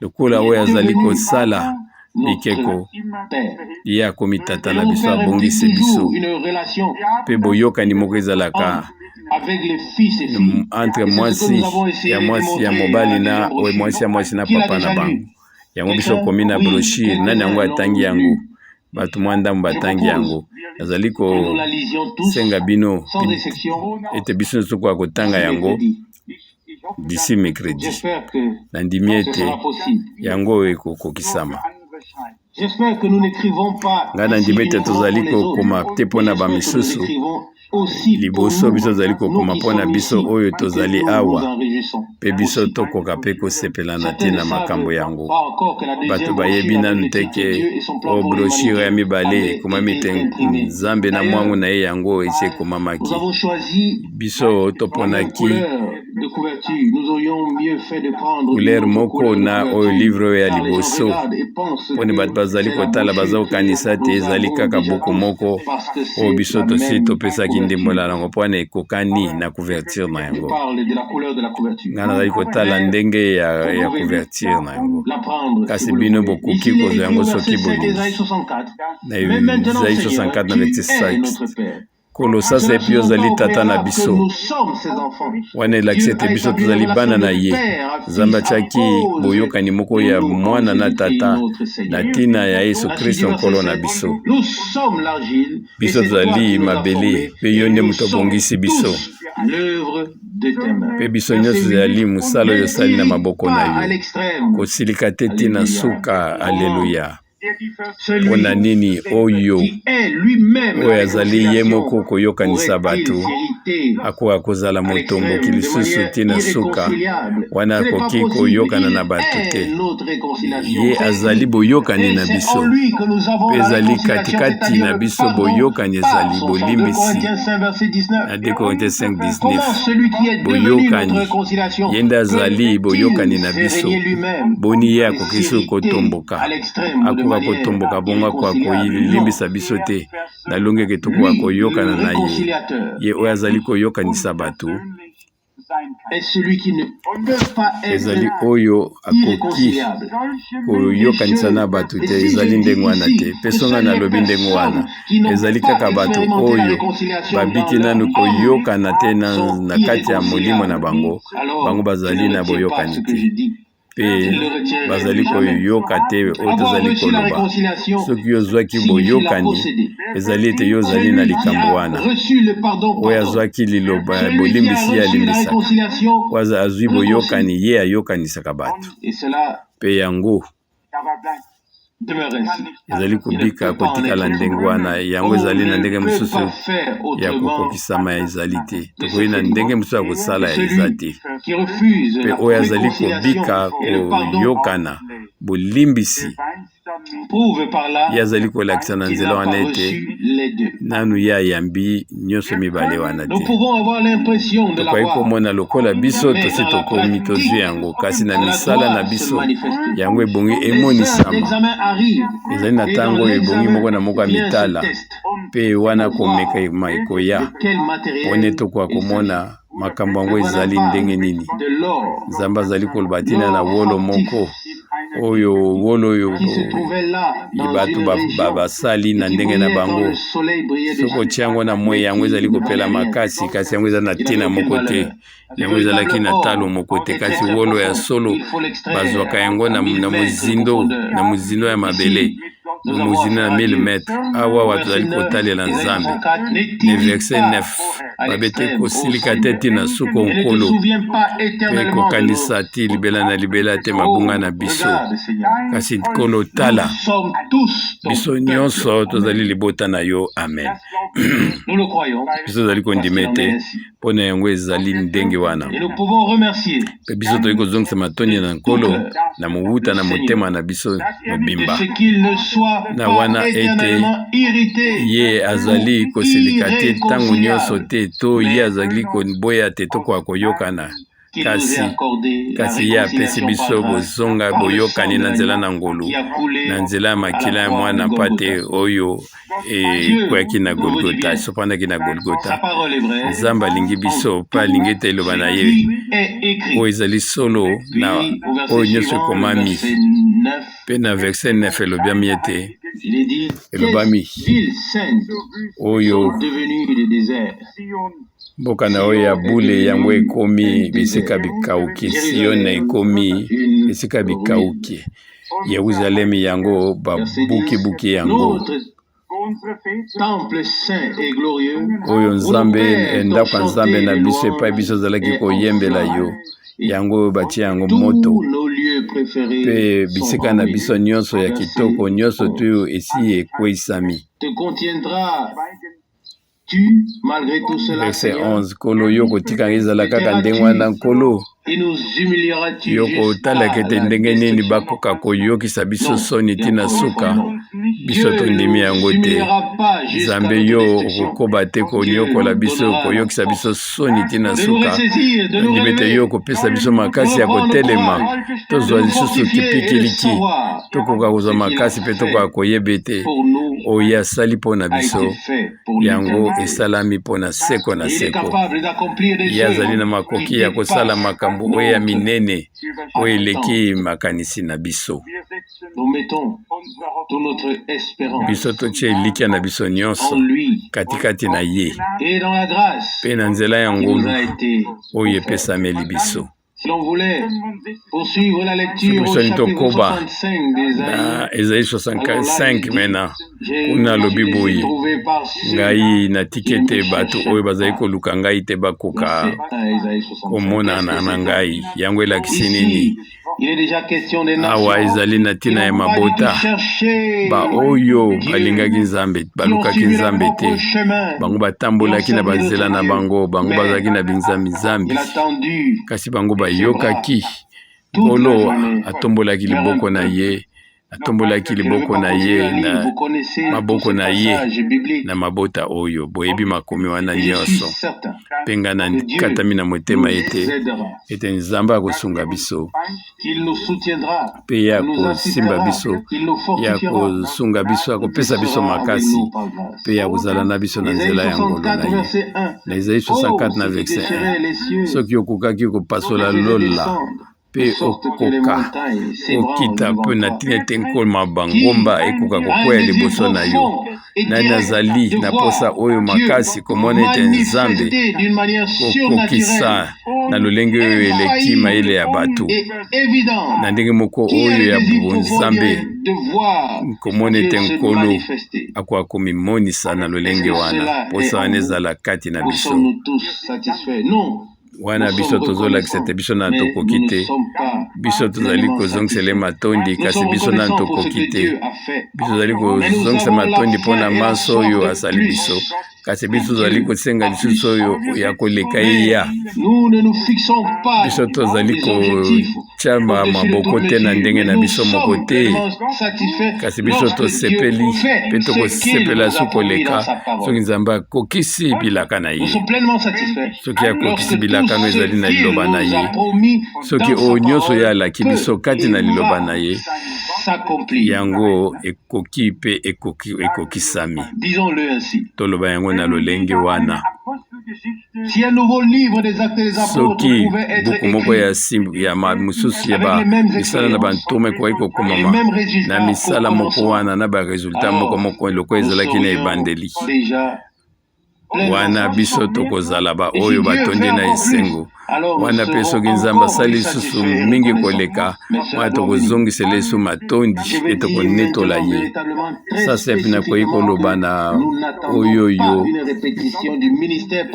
lokola oyo azali kosala bikeko, ye akomi tata na biso, abongisi biso. Mpe boyokani moko ezalaka entre mwasi ya mwasi ya mobali na oyo mwasi ya mwasi na papa na bango. Yango biso okomi na brochure, nani yango atangi yango? Bato mwa ndambo batangi yango. Nazali kosenga bino ete biso nyonso tokoka kotanga yango d'ici mercredi. Nandimi ete yango oyo ekokokisama. Ngai nandimi ete tozali kokoma te mpo na bamisusu. Liboso biso tozali kokoma mpo na biso oyo tozali awa, mpe biso tokoka mpe kosepela na ntina makambo yango. Bato bayebi nanu te ke o brochure ya mibale ekomami te Nzambe na mwango na ye yango esi ekomamaki. Biso toponaki couleur moko na oyo livre oyo ya liboso mponi bato bazali kotala baza kokanisa ete ezali kaka buku moko oyo biso tosi topesaki ndimbola yango mpo wana ekokani na couverture na yango. Ngai nazali kotala ndenge ya couverture na yango, kasi bino bokoki kozwa yango soki bolingi. Na Esaïe 64 na verset 5. Nkolo, sasa epi yo ozali tata na biso. Wana elakisi ete biso tozali bana na ye. Nzambe atiaki boyokani moko ya mwana na tata na ntina ya Yesu Kristo Nkolo na biso. Biso tozali mabele, mpe yo nde moto obongisi biso. Mpe biso nyonso tozali mosala oyo osali na maboko na yo. Kosilika te tii na suka. Aleluya. Mpo na nini oyo oyo azali ye moko koyokanisa bato akoka kozala motomboki lisusu ti na suka wana akoki koyokana na bato te? Ye azali boyokani na biso, mpe ezali katikati na biso boyokani ezali bolimbisi. Na 2 Corinthiens 5:19 boyokani, ye nde azali boyokani na biso. Boni ye akoki soki kotomboka? Akoka kotomboka bongo akoka kolimbisa biso te na longeke tokoka koyokana na ye. Ye oyo azali koyokanisa bato ezali oyo akoki koyokanisa na bato te. Ezali ndenge wana te. Mpe so ngai nalobi ndenge wana, ezali kaka bato oyo babiki nanu koyokana te na kati ya molimo na bango, bango bazali na boyokani te mpe bazali koyoka te oyo tozali koloba. Soki yo ozwaki boyokani, ezali ete yo ozali na likambo wana. Oyo azwaki liloba ya bolimbisi, ye alimbisaka. Oyo azwi boyokani, ye ayokanisaka bato. Mpe yango ezali kobika kotikala ndenge wana. Yango ezali na ndenge mosusu ya kokokisama ezali te. Tokoki na ndenge mosusu ya kosala eza te. Mpe oyo azali kobika koyokana bolimbisi, ye azali kolakisa na nzela wana ete nanu ye ayambi nyonso mibale wana te. Tokoki komona lokola biso tosi tokomi tozwi yango, kasi na misala na biso yango ebongi emonisama. Ezali na ntango oyo ebongi moko na moko ya mitala, mpe wana komeka ekoya, pone tokoka komona. Makambo yango ezali ndenge nini? Nzambe azali koloba ntina na wolo moko oyo wolo oyo bato basali na ndenge na bango. Soki otia yango na moi, yango ezali kopela makasi, kasi yango eza na ntina moko te. Yango ezalaki na talo moko te. Kasi wolo ya solo bazwaka yango na mozindo, na mozindo ya mabele, na mozindo ya 1000 mètres. Awa wa tozali kotalela Nzambe. Ne verset 9 babete kosilika te ti na suko Nkolo, mpe kokanisa ti libela na libela te mabunga na biso. Kasi Nkolo, tala, biso nyonso tozali libota na yo. Amen. Biso tozali kondima ete mpo na yango ezali ndenge wana, mpe biso toyei kozongisa matondi na Nkolo na mowuta na motema na biso mobimba na wana ete ye azali kosilika te ntango nyonso te, to ye azali koboya te tokoka koyokana, kasi ye apesi biso bozonga boyokani na nzela na ngolu, na nzela ya makila ya mwana mpate oyo ekweyaki na Golgota, esopanaki na Golgota. Nzambe alingi biso mpe alingi ete eloba na ye oyo ezali solo na oyo nyonso ekomami. Mpe na verset 9 elobiami ete, elobami oyo mboka na oyo ya bule yango ekomi bisika bikauki, Siona ekomi esika bikauki, Yeruzalemi yango babuki-buki yango. Oyo Nzambe, ndako ya Nzambe na biso epai biso ozalaki koyembela yo, yango oyo batie yango moto, mpe bisika na biso nyonso ya kitoko nyonso tuyo esi ekweisami. Verset 11, Nkolo, yo kotika ezala kaka ndenge wana. Nkolo, yo kotalaka ete ndenge nini bakoka koyokisa biso soni ntina suka. Biso tondimi yango te. Nzambe, yo okokoba te konyokola biso, koyokisa biso soni ntina suka. Tondimi ete yo okopesa biso makasi ya kotelema, tozwa lisusu kipikiliki, tokoka kozwa makasi mpe tokoka koyeba ete oyo asali mpo na biso yango esalami mpo na seko na seko. Ye azali na makoki ya kosala makambo oyo ya minene oyo eleki makanisi na biso. Biso totie elikya na biso nyonso katikati na ye mpe na nzela ya ngolu oyo epesameli biso. Soki biso tokoba na Esaïe 65 mena kuna alobi boye, ngai natiki ete bato oyo bazali koluka ngai te bakoka komonana na ngai. Yango elakisi nini? Awa ezali na ntina ya mabota baoyo balingaki Nzambe, balukaki Nzambe te. Bango batambolaki na banzela na bango, bango bazalaki na binzambi-nzambi, kasi bango bayokaki Nkolo atombolaki liboko na ye, atombolaki liboko na ye na maboko na ye na mabota oyo. Boyebi makomi wana nyonso, mpe ngai nakatami na motema ete ete Nzambe akosunga biso mpe ye akosimba biso, ye akosunga biso, akopesa biso makasi mpe ye akozala na biso na nzela ya ngolu na ye. Na Esaïe 64 na verset 1, soki okokaki kopasola lola mpe okoka kokita mpe na ntina ete nkoma bangomba ekoka kokwea liboso na yo, nani azali na posa oyo makasi komona ete Nzambe kokokisa na lolenge oyo eleki mayele ya bato, na ndenge moko oyo ya bonzambe, komona ete Nkolo akoka komimonisa na lolenge wana? Posa wana ezala kati na biso wana biso tozolakisa te biso nanu tokoki te. Biso tozali kozongisela ye matondi, kasi biso nanu tokoki te. Biso tozali kozongisa matondi mpo na manso oyo asali biso, kasi biso tozali kosenga lisusu oyo ya koleka eya. Biso tozali kotya maboko te na ndenge na biso moko te, kasi biso tosepeli mpe tokosepela su koleka soki Nzambe akokisi bilaka na ye, soki akokisi bilaka no ezali na liloba na ye, soki oyo nyonso ye alaki biso kati na liloba na ye, yango ekoki mpe ekokisami. Toloba yango na lolenge wana. Soki buku moko ya ya mosusu ya ba misala na bantoma ekoki kokomama na misala moko wana na ba resultat moko moko lokola ezalaki na ebandeli, wana biso tokozala baoyo batondi na esengo. Wana mpe soki Nzambe asali lisusu mingi koleka, wana tokozongisela Yesu matondi mpe tokonetola ye. Sasa mpe nakoki koloba na oyo oyo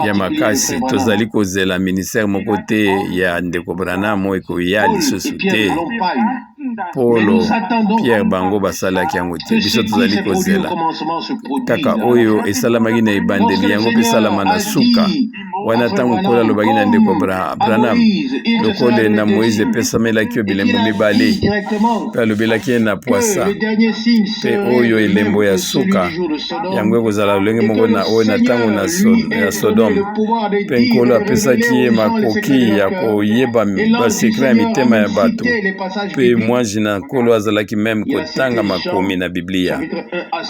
ya makasi, tozali kozela ministère moko te ya ndeko Branham oyo ekoya lisusu te. Polo, Pierre bango basalaki yango te. Biso tozali kozela kaka oyo esalamaki na ebandeli, yango mpe esalama na suka. Wana ntango Nkolo alobaki na ndeko Branham, lokola na Moïse epesamelaki yo bilembo mibale, mpe alobelaki ye na pwasa, mpe oyo elembo ya suka, yango ekozala lolenge moko na oyo na ntango na Sodome. Mpe Nkolo apesaki ye makoki ya koyeba basekre ya mitema ya bato. Mpe mwanji na Nkolo azalaki meme kotanga makomi na Biblia.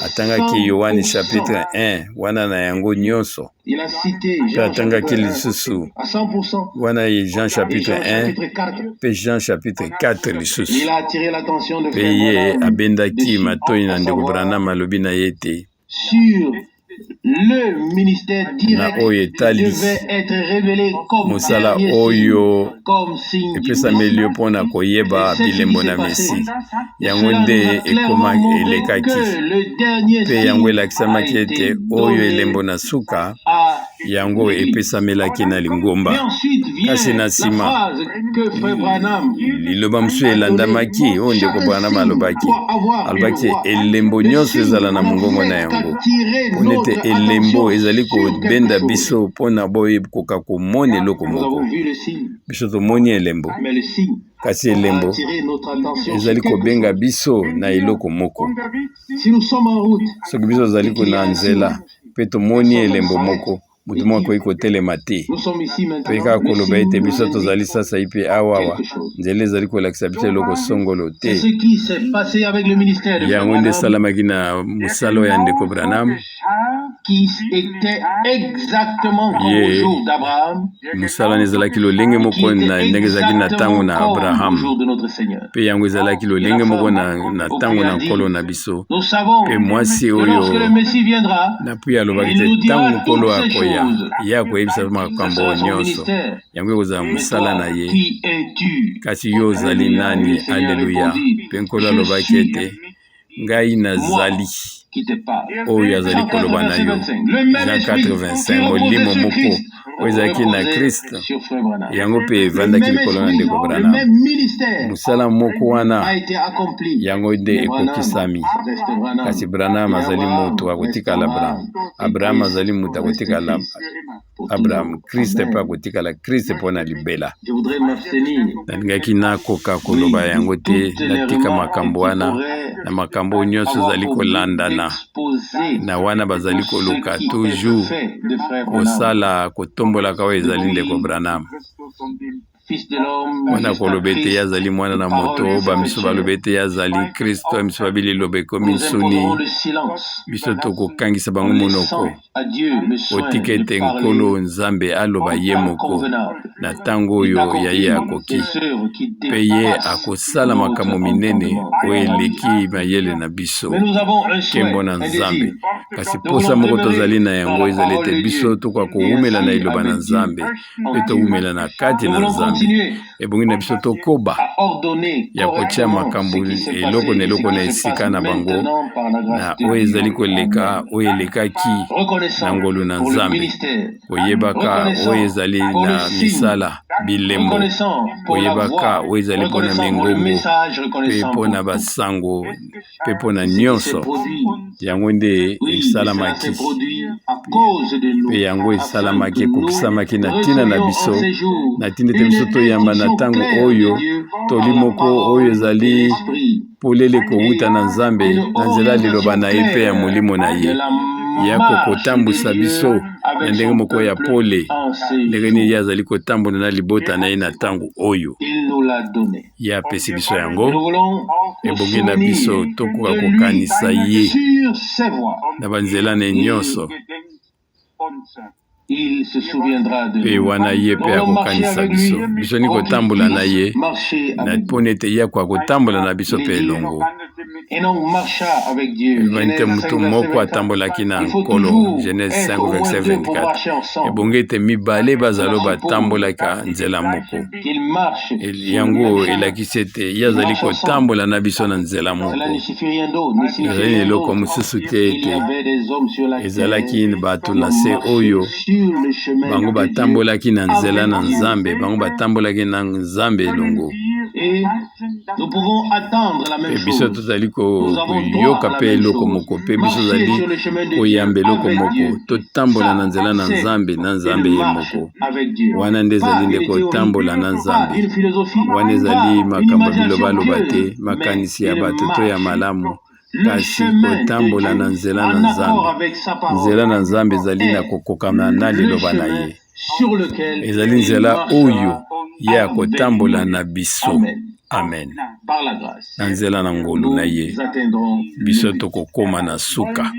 Atangaki Yoane chapitre 1 wana na yango nyonso. Mpe atangaki lisusu wana ye Jean chapitre 1 mpe Jean chapitre 4 lisusu. Mpe ye abendaki matoi na ndeko Branham, alobi na ye ete na oyo etali mosala oyo epesameli yo mpo na koyeba bilembo na Messi, yango nde ekoma elekaki, mpe yango elakisamaki ete oyo elembo na suka yango epesamelaki na lingomba. Kasi na nsima liloba mosusu elandamaki oyo ndeko Branham alobaki, alobaki elembo nyonso ezala na mongongo na yango, mpona ete elembo ezali kobenda biso mpona boyekoka komona eloko moko. Biso tomoni elembo, kasi elembo ezali kobenga biso na eloko moko. Soki biso tozali na nzela mpe tomoni elembo moko, moto moko akoki kotelema te mpe kaka koloba ete biso tozali sasai mpe awawa nzela ezali kolakisa biso eloko songolo te. Yango nde esalamaki na mosala ya ndeko Branham. Ye mosala wana ezalaki lolenge moko na ndenge ezalaki na ntango na Abraham, mpe yango ezalaki lolenge moko na ntango na Nkolo na biso. Mpe mwasi oyo na pui alobaki te, ntango Nkolo akoya, ye akoyebisa makambo oyo nyonso, yango ekozala mosala na ye. Kasi yo ozali nani? Aleluya! Mpe Nkolo alobaki ete, Ngai nazali oyo azali koloba na yo. Jean 4:25. Molimo moko oyo ezalaki na Christ, yango mpe evandaki likolo na ndeko Branham. Mosala moko wana yango nde ekokisami. Kasi Branham azali moto akotikala Abraham. Abraham azali moto akotikala Abraham. Christ mpe akotikala Christ mpo na libela. Nalingaki nakoka koloba yango te, natika makambo wana na makambo oyo nyonso ezali kolandana na wana bazali koluka toujours kosala kotombolaka oyo ezali ndeko Branham. Wana koloba ete ye azali mwana na moto, bamisu baloba ete ye azali Kristo, misu babi liloba ekomi nsuni. Biso tokokangisa bango monoko. Otika ete Nkolo Nzambe aloba ye moko na ntango oyo ya ye akoki, mpe ye akosala makambo minene oyo eleki mayele na biso. Nkembo na Nzambe! Kasi mposa moko tozali na yango ezali ete biso tokoka kowumela na liloba na Nzambe mpe towumela na kati na Nzambe. Ebongi na biso tokoba ya kotia makambo eloko na eloko na esika na bango na oyo ezali koleka oyo elekaki na ngolu na Nzambe, koyebaka oyo ezali na misala bilembo, koyebaka oyo ezali mpo na mingongo mpe mpo na basango mpe mpo na nyonso. Yango nde esalamaki, mpe yango esalamaki, ekokisamaki na ntina na biso, na ntina ete biso toyamba na ntango oyo toli moko oyo ezali polele kowuta na Nzambe na nzela ya liloba na ye mpe ya Molimo na ye, ya kokotambwisa biso na ndenge moko ya pole, ndenge nini ye azali kotambola na libota na ye na ntango oyo. Ye apesi biso yango. Ebongi na biso tokoka kokanisa ye na banzela na ye nyonso. Mpe wana ye mpe akokanisa biso. Biso ni kotambola na ye na mpo ete ye akoka kotambola na biso mpe elongo. Eloba ete moto moko atambolaki na Nkolo, Genèse 5 verset 24. Ebongi ete mibale bazala batambolaka nzela moko. Yango elakisi ete ye azali kotambola na biso na nzela moko. Ezali na eloko mosusu te ete ezalaki bato na se oyo bango batambolaki na nzela na Nzambe, bango batambolaki na Nzambe elongo. Mpe biso tozali koyoka mpe eloko moko, mpe biso tozali koyamba eloko moko. Totambola na nzela na Nzambe, na Nzambe ye moko. Wana nde ezali nde kotambola na Nzambe. Wana ezali makambo ya bilobaloba te, makanisi ya bato to ya malamu, kasi kotambola na nzela na Nzambe. Nzela na Nzambe ezali na kokokana na liloba na ye. Ezali nzela oyo ye akotambola na biso. Amen. Na nzela na ngolu na ye, biso tokokoma na suka.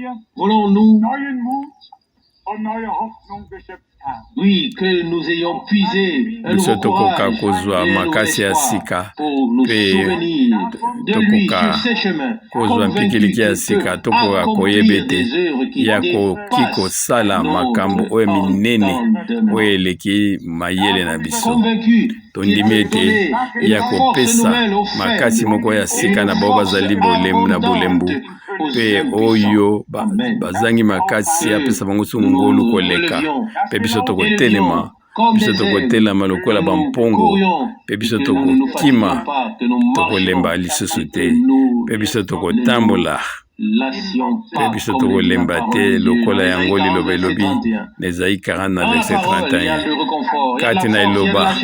Biso tokoka kozwa makasi ya sika mpe tokoka kozwa mpikiliki ya sika, tokoka koyeba ete ye akoki kosala makambo oyo minene oyo eleki mayele na biso. Tondimi ete ye akopesa makasi moko ya sika na baoyo bazali na bolembu mpe oyo bazangi makasi, apesa bango so ngolu koleka. Mpe biso tokotelema, biso tokotelema lokola bampongo, mpe biso tokokima, tokolemba lisusu te, mpe biso tokotambola, mpe biso tokolemba te, lokola yango liloba elobi na Ezayi 40 na verset 31. Kati na eloba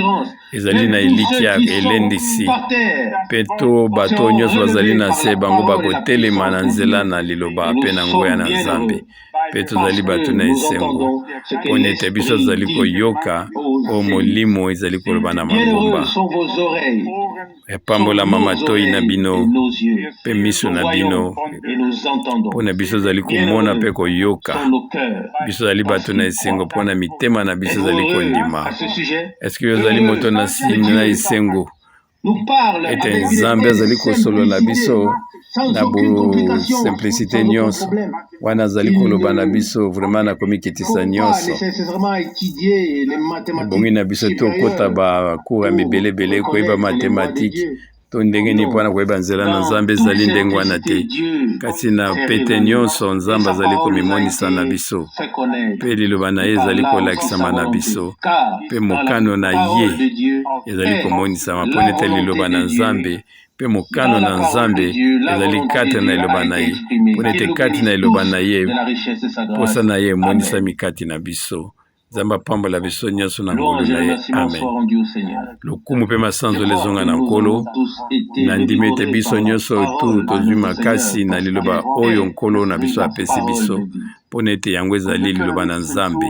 ezali na elikya elendisi, mpe to bato nyonso bazali na se, bango bakotelema na nzela na liloba mpe na nguya na Nzambe. Mpe tozali bato na esengo mpo na ete biso tozali koyoka oyo Molimo ezali koloba na mangomba. Epambolama matoi na bino mpe miso na bino, mpo na biso tozali komona mpe koyoka. Biso tozali bato na esengo mpo na mitema na biso ezali kondima. Eske yo ozali moto na na esengo ete Nzambe azali kosolola na biso na bosimplicité nyonso wana azali koloba na biso vraiment na komikitisa nyonso? Ebongi na biso tokota bacours ya mibelebele koyeba mathématique to ndenge nini mpona koyeba nzela na Nzambe. Ezali ndenge wana te. Kasi na pete nyonso Nzambe azali komimonisa na biso, mpe liloba na ye ezali kolakisama na biso, mpe mokano na ye ezali komonisama, mpo ete liloba na Nzambe mpe mokano na Nzambe ezali kati na liloba na ye, mpo ete kati na liloba na ye posa na ye emonisami kati na biso. Nzambe apambola biso nyonso na ngolu na ye. Amen. Lokumu mpe masanzoli ezonga na Nkolo. Nandimi ete biso nyonso tu tozwi makasi na liloba oyo Nkolo na biso apesi biso, mpo na ete yango ezali liloba na Nzambe.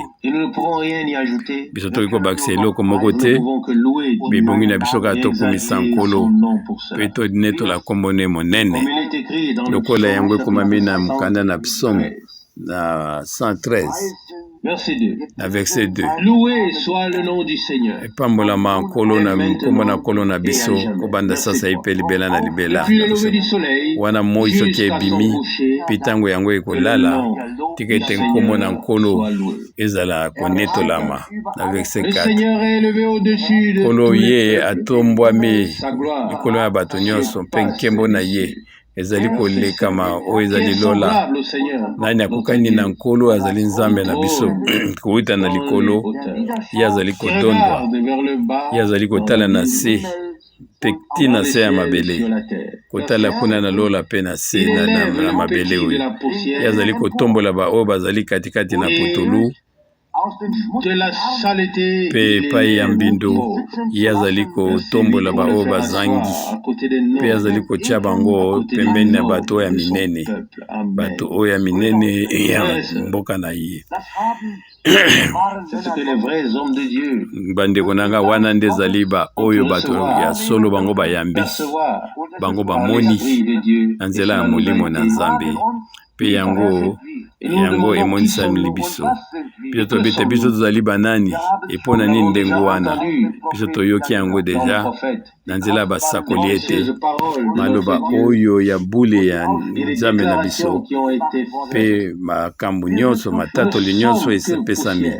Biso tokoki kobakisa eloko moko te. Bibongi na biso kaka tokumisa Nkolo mpe tonetola nkombo ne monene, lokola yango ekomami na mokanda na Psaume na 113 na verset 2. Loué soit le nom du Seigneur. Epambolama Nkolo na nkombo na Nkolo na biso kobanda sasa mpe libela na libela. Wana moi soki ebimi mpe ntango yango ekolala, tika ete nkombo na Nkolo ezala konetolama. Na verset 4, Nkolo ye atombwami likolo ya bato nyonso, mpe nkembo na ye ezali kolekama oyo ezali lola. Nani akokani na Nkolo? Azali Nzambe na biso. Kowuta na likolo ye azali kodondwa, ye azali kotala na se mpe ntina se ya mabele, kotala kuna na lola mpe na se na mabele oyo. Ye azali kotombola baoyo bazali katikati na putulu mpe epai ya mbindo. Ye azali kotombola baoyo bazangi mpe azali kotia bango pembeni na bato oyo ya minene, bato oyo ya minene ya mboka na ye. Bandeko na nga, wana nde ezali baoyo bato ya solo bango bayambi, bango bamoni na nzela ya Molimo na Nzambe, mpe yango emonisami biso. Biso toyebi te biso tozali banani epo na nini ndenge wana. Biso toyoki yango deja na nzela ya basakoli ete maloba oyo ya bule ya Nzambe na biso mpe makambo nyonso, matatoli nyonso epesami.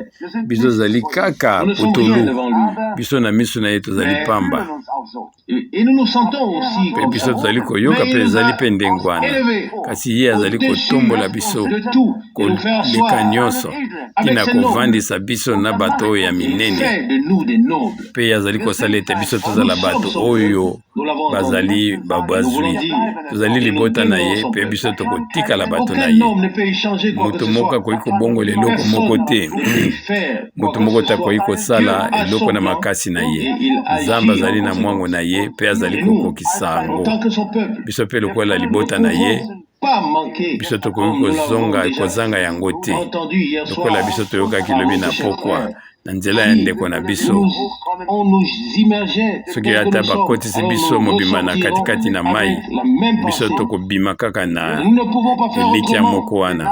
Biso tozali kaka putulu, biso na miso na ye tozali pamba. Mpe biso tozali koyoka mpe ezali mpe ndenge wana, kasi ye azali kotombola biso koleka nyonso ntina kovandisa biso na bato oyo ya minene, mpe ye azali kosala ete biso tozala bato oyo bazali bazwi. Tozali libota na ye mpe biso tokotikala bato na ye. Moto moko akoki kobongola eloko moko te, moto moko te akoki kosala eloko na makasi na ye. Nzambe azali na mwango na ye mpe azali kokokisa yango. Biso mpe lokola libota na ye, biso tokoki kozonga kozanga yango te, lokola biso toyokaki lobi na pokwa na nzela ya ndeko na biso. Soki ata bakotisi biso mobimba na katikati na mai, biso tokobima kaka na elikya moko wana.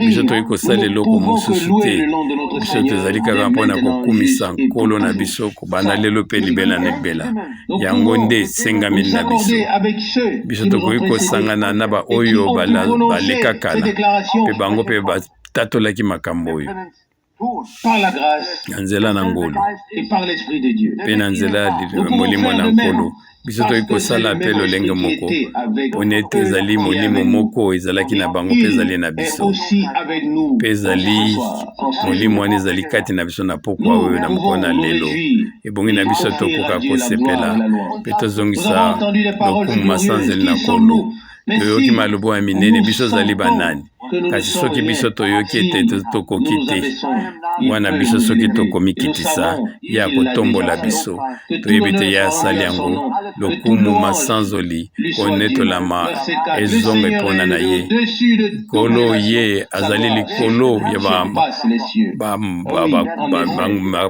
Biso tokoki kosala eloko mosusu te. Biso tozali kaka mpo na kokumisa Nkolo na biso kobanda lelo mpe libela na libela. Yango nde esengameli na biso. Biso tokoki kosangana na baoyo baleka kala, mpe bango mpe batatolaki makambo oyo na nzela na ngolu mpe na nzela ya Molimo na Nkolo. Biso tokoki kosala mpe lolenge moko, mpona ete ezali Molimo moko ezalaki na bango mpe ezali na biso, mpe ezali Molimo wana ezali kati na biso na pokwa oyo, na mokolo na lelo. Ebongi na biso tokoka kosepela mpe tozongisa lokumu masanzeli na Nkolo. Toyoki maloba ya minene, biso ozali banani? Kasi soki biso toyoki ete tokoki te, wana biso soki tokomikitisa, ye akotombola biso. Toyebi ete ye asali yango. Lokumu, masanzoli, konetolama ezonga epona na ye. Nkolo ye azali likolo ya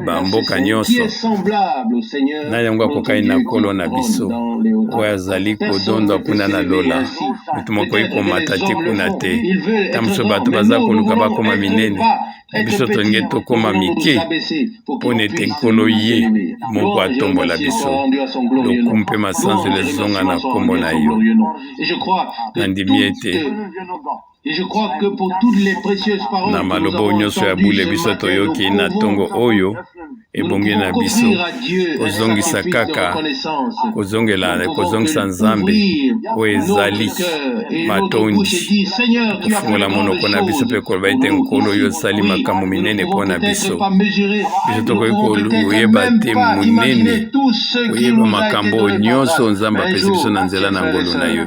bamboka nyonso. Nani yango akokani na Nkolo na biso, oyo azali kodondwa kuna na lola? Moto moko akoki komata te kuna te. Ntango mosusu bato baza koluka bakoma minene, biso tolingi tokoma mike, mpo na ete Nkolo ye moko atombola biso. Lokumu mpe masanzoli ezonga na nkombo na yo. Nandimi ete na maloba oyo nyonso ya bule biso toyoki na ntongo oyo, ebongi na biso kozongisa kaka kozongela kozongisa Nzambe oyo ezali matondi, kofungola monoko na biso mpe koloba ete Nkolo, yo osali makambo minene mpo na biso. Biso tokoki koyeba te monene, koyeba makambo oyo nyonso Nzambe apesi biso na nzela na ngolu na yo,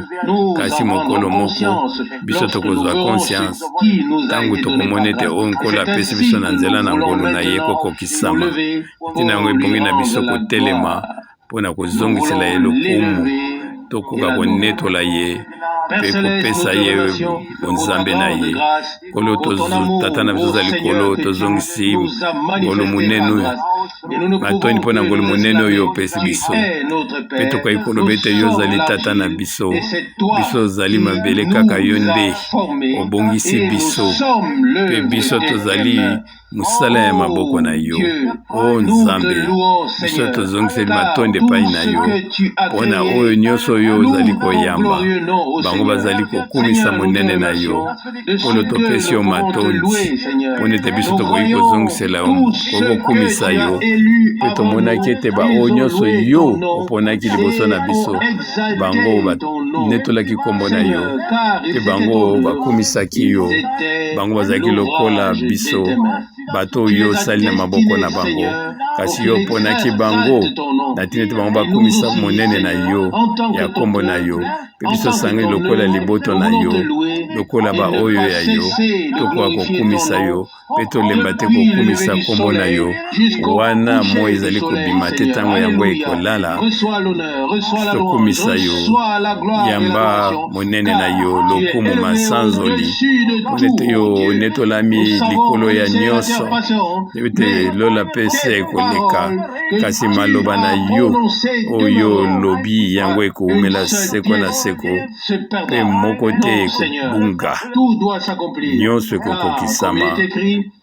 kasi mokolo moko biso tokozwa conscience ntango tokomona ete oyo Nkolo apesi biso na nzela na ngolu na ye ekokokisama. Ntina yango ebongi na biso kotelema mpo na kozongisela ye lokumu, tokoka konetola ye mpe kopesa ye bonzambe na ye. Nkolo, Tata na biso oza likolo, tozongisi ngolu monene oyo, matondi mpo na ngolu monene oyo opesi biso, mpe tokoki koloba ete yo ozali Tata na biso, biso ozali mabele, kaka yo nde obongisi biso, mpe biso tozali mosala ya maboko na yo. O Nzambe, biso tozongiseli matondi epai na yo mpo na oyo nyonso oyo ozali koyamba bango bazali kokumisa monene na yo. Nkolo, topesi yo matondi mpo ete biso tokoki kozongisela yo, tokoki kokumisa yo, mpe tomonaki ete baoyo nyonso yo oponaki liboso na biso, bango banetolaki nkombo na yo, mpe bango bakumisaki yo. Bango bazalaki lokola biso, bato oyo osali na maboko na bango, kasi yo oponaki bango na ntina ete bango bakumisa monene na yo ya nkombo na yo. Mpe biso tosangani lokola liboto na yo, lokola baoyo ya yo, tokoka kokumisa yo mpe tolemba te kokumisa nkombo na yo. Wana moi ezali kobima te, ntango yango ekolala, tokumisa yo. Yamba monene na yo, lokumu, masanzoli, mpo ete yo onetolami likolo ya nyonso. nyonso. Ete lola mpe se ekoleka, kasi maloba na yo oyo olobi yango ekowumela seko na seko, mpe moko te ekobunga. Nyonso ekokokisama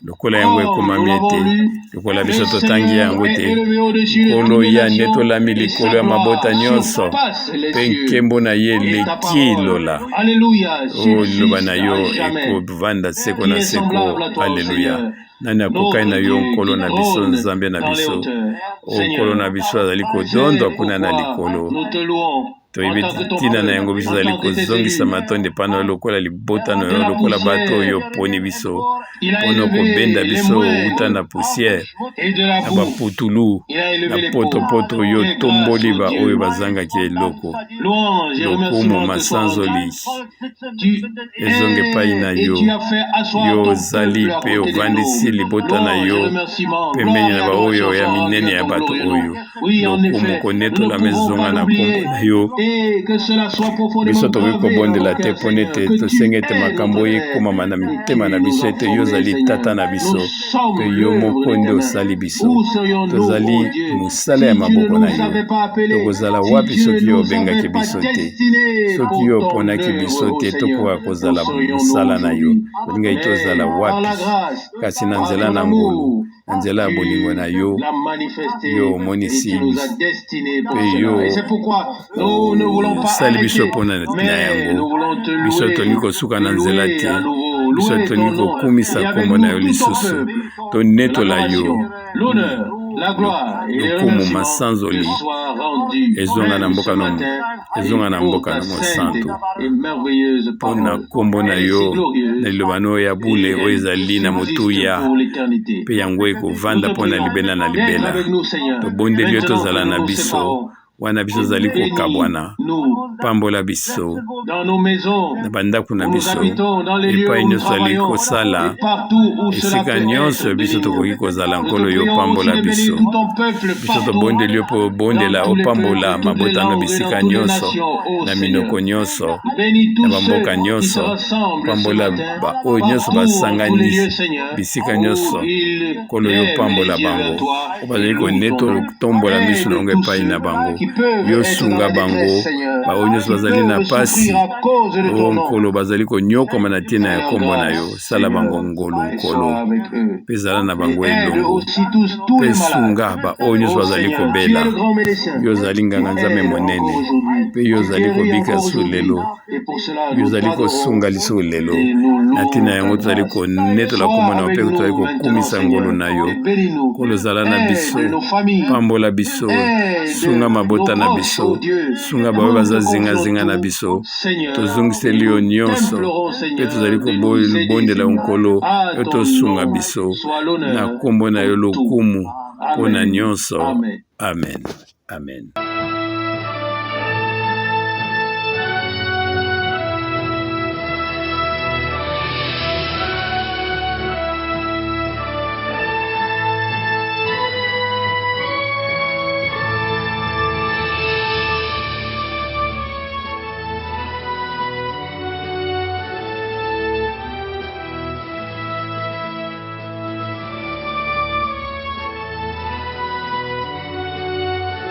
lokola yango ekomami ete, lokola biso totangi yango ete, Nkolo ye anetolami likolo ya mabota nyonso, mpe nkembo na ye eleki lola. O liloba na yo ekovanda seko na seko. Aleluya. Nani akokani na yo, Nkolo na biso, Nzambe na biso? O Nkolo na biso azali kodondwa kuna na likolo. Toyebi ntina na yango biso tozali kozongisa matondi epai na yo lokola libota na yo, lokola bato oyo oponi biso mpo na kobenda biso uta na poussière, na baputulu, na potopoto oyo otomboli baoyo bazangaki eloko. Lokumu, masanzoli ezonga epai na yo. Yo ozali mpe ovandisi libota na yo pembeni na baoyo ya minene ya bato oyo. Lokumu konetolama ezonga na nkombo na yo. Biso tokoki kobondela te mpo ete tosengi ete makambo oyo ekomama na mitema na biso ete yo ozali Tata na biso mpe yo moko nde osali biso. Tozali mosala ya maboko na yo. Tokozala wapi soki yo obengaki biso te? Soki yo oponaki biso te, tokoka kozala mosala na yo. Olingaki tozala wapi? Kasi na nzela na ngolu, na nzela ya bolingo na yo, yo omonisi mpe yo osali biso mpo na yango. Biso tolingi kosuka na nzela te, biso tolingi kokumisa nkombo na yo lisusu, tonetola yo. Lokumu, masanzoli ezonga na mboka no, ezonga na mboka na mosantu mpo na nkombo na yo, na liloba no ya bule oyo ezali na motuya, mpe yango ekovanda mpo na libela na libela. Tobondeli yo tozala na biso wana biso tozali kokabwana. Pambola biso na bandako na biso, epai nyonso tozali kosala, esika nyonso biso tokoki kozala. Nkolo, yo pambola biso. Biso tobondeli yo mpo obondela, opambola mabota na bisika nyonso, na minoko nyonso, na bamboka nyonso. Pambola baoyo nyonso basangani bisika nyonso. Nkolo, yo pambola bango oyo bazali koneto tombola miso na bango epai na bango. Yo sunga bango, baoyo nyonso bazali na pasi. O Nkolo, bazali konyokoma na ntina ya nkombo na yo. Sala bango ngolu, Nkolo, mpe zala na bango elongo, mpe sunga baoyo nyonso bazali kobela. Yo ozali nganga Nzambe monene, mpe yo ozali kobika su lelo, yo ozali kosunga lisusu lelo. Na ntina yango tozali konetola nkombo na yo mpe tozali kokumisa ngolu na yo. Nkolo, zala na biso, pambola biso, sunga mabota na biso, sunga baoyo baza zingazinga na biso. Tozongiseli yo nyonso mpe tozali kobondela, Nkolo, yo tosunga biso. Na nkombo na yo lokumu mpo na nyonso. Amen, amen.